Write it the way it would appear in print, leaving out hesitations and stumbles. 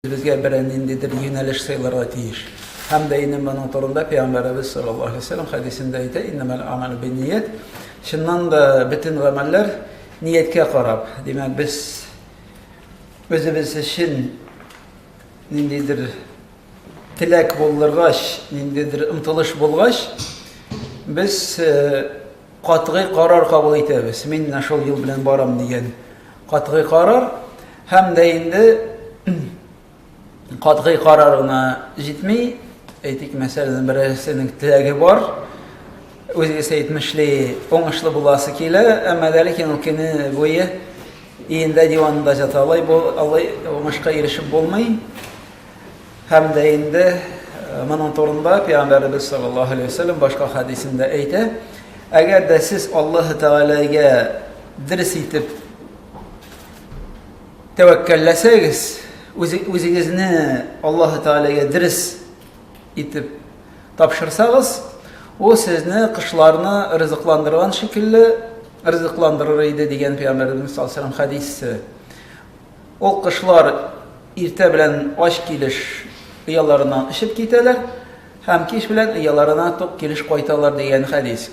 Безгә берәр ниндидер юнәлеш сайларга тиеш. Һәм дә инде моның турында Пәйгамбәребез саллаллаһу алейһи ва сәлләм хәдисендә әйтә, иннәмәл амәлү бинният. Чыннан да бөтен гамәлләр нияткә карап. Димәк, без үзебез өчен ниндидер теләк булдыргач, ниндидер омтылыш булгач, без э, катгый карар кабул итәбез. Мин менә шул юл белән барам дигән катгый карар. Һәм дә инде катгый карар гына җитми. Әйтик, мәсәлән, берәрсенең теләге бар, үзегез әйтмешли, уңышлы буласы килә, әмма дә ләкин ул көне буе өендә диванында ята, алай, алай уңышка ирешеп булмый. Һәм дә инде э, моның турында Пәйгамбәребез саллаллаһу алейһи вәсәлләм башка хәдисендә әйтә, әгәр дә сез Аллаһ Тәгаләгә дөрес итеп тәвәккәлләсәгез, үзегезне Аллаһ Тәгаләгә дөрес итеп тапшырсагыз, ул сезне кышларны ризыкландырган шикелле ризыкландырыр иде дигән Пәйгамбәребез саллаллаһу алейһи вәсәлләм хәдисе. Ул кошлар иртә белән ач килеш ояларыннан очып китәләр һәм кич белән ояларына тук килеш кайталар дигән хәдис.